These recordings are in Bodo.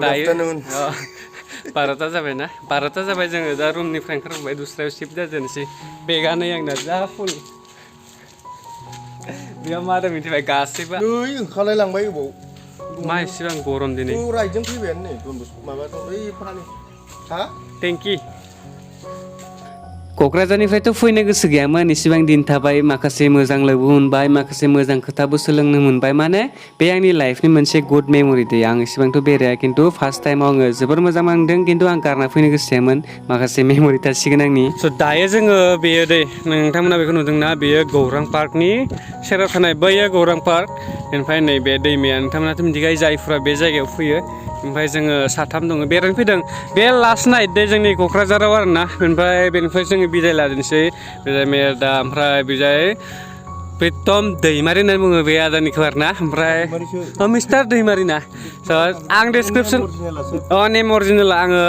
दायो बार'था जाबायना 12ता जाबाय जोङो दा रुमनिफ्राय ओंखारबोबाय दस्रायाव शिफ्ट जाजेनसै बेगानो आंना जा फुल बेयाव मा दं मिथिबाय गासैबो नै ओंखारलाय लांबाय अबाव मा एसेबां गरम दिनै राइटजों फैबायानो नै दनबस माबा दं बै फानि हा टेंकि क'क्राझारनिफ्रायथ' फैनो गोसो गैयामोन इसेबां दिन थाबाय माखासे मोजां लोगो मोनबाय माखासे मोजां खोथाबो सोलोंनो मोनबाय माने बे आंनि लाइफनि मोनसे गुड मेम'रि दे आं इसेबांथ' बेराया खिन्थु फार्स्ट टाइमाव आङो जोबोर मोजां मोनदों खिन्थु आं गारना फैनो गोसो जायामोन माखासे मेम'रि थासिगोन आंनि स' दायो जोङो बेयो दै नोंथांमोना बेखौ नुदोंना बेयो गौरां पार्कनि सेराव थानाय बैयो गौरां पार्क ओमफ्राय नैबे दैमाया नोंथांमोनाथ' मिथिखायो जायफ्रा बे जायगायाव फैयो ओमफ्राय जोङो साथाम दङ बेरायनो फैदों बे लास्ट नाइट दे जोंनि क'क्राझाराव आरोना ओमफ्राय बेनिफ्राय जोङो बिदाय लादिनोसै बेजाय मेरदा ओमफ्राय बेजाय प्रितम दैमारि होननानै बुङो बे आदानिखौ आरोना ओमफ्राय मिस्टार दैमारि ना स' आं डिसक्रिपसन नेम अरिजिनेला आङो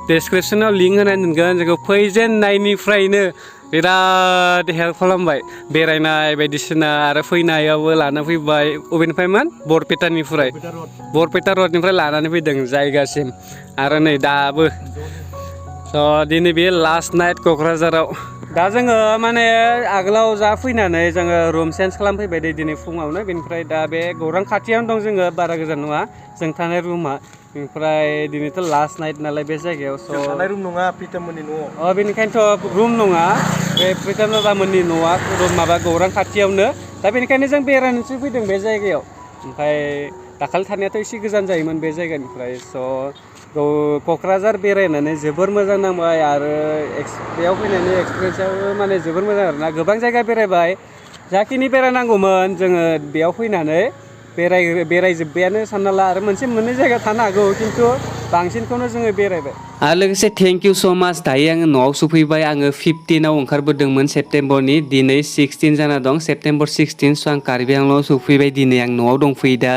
डिसक्रिपसनाव लिंक होनानै दोनगोन जोंखौ फैजेननायनिफ्रायनो बिराद हेल्प खालामबाय बेरायनाय बायदिसिना आरो फैनायावबो लाना फैबाय अबेनिफ्रायमोन बरपेटानिफ्राय बरपेटा रडनिफ्राय लानानै फैदों जायगासिम आरो नै दाबो स' दिनै बे लास्ट नाइट क'क्राझाराव दा जोङो माने आगोलाव जा फैनानै जोङो रुम चेन्ज खालामफैबाय दिनै फुङावनो बेनिफ्राय दा बे गौरां खाथियावनो दं जोङो बारा गोजान नङा जों थानाय रुमा बेनिफ्राय दिनैथ' लास्ट नाइट नालाय बे जायगायाव स' थानाय रुम नङा प्रितममोननि न'आव बेनिखायनोथ' रुम नङा बे प्रितम दादामोननि न'आ माबा गौरां खाथियावनो दा बेनिखायनो जों बेरायनोसो फैदों बे जायगायाव ओमफ्राय दाखालि थानायाथ' एसे गोजान जायोमोन बे जायगानिफ्राय स' क'क्राझार बेरायनानै जोबोर मोजां नांबाय आरो बेयाव फैनायनि एक्सपिरियेन्सआबो माने जोबोर मोजां आरोना गोबां जायगा बेरायबाय जाखिनि बेरायनांगौमोन जोङो बेयाव फैनानै बेरायजोब्बायानो सानना ला आरो मोनसे मोननै जायगा थानो हागौ खिन्थु बांसिनखौनो जोङो बेरायबाय आरो लोगोसे थेंक इउ स' माच दायो आङो न'आव सफैबाय आङो 15आव ओंखारबोदोंमोन सेप्तेम्बरनि दिनै 16 जाना दं सेप्तेम्बर 16 स' आं कार्बि आंलंआव सफैबाय दिनै आं न'आव दंफैयो दा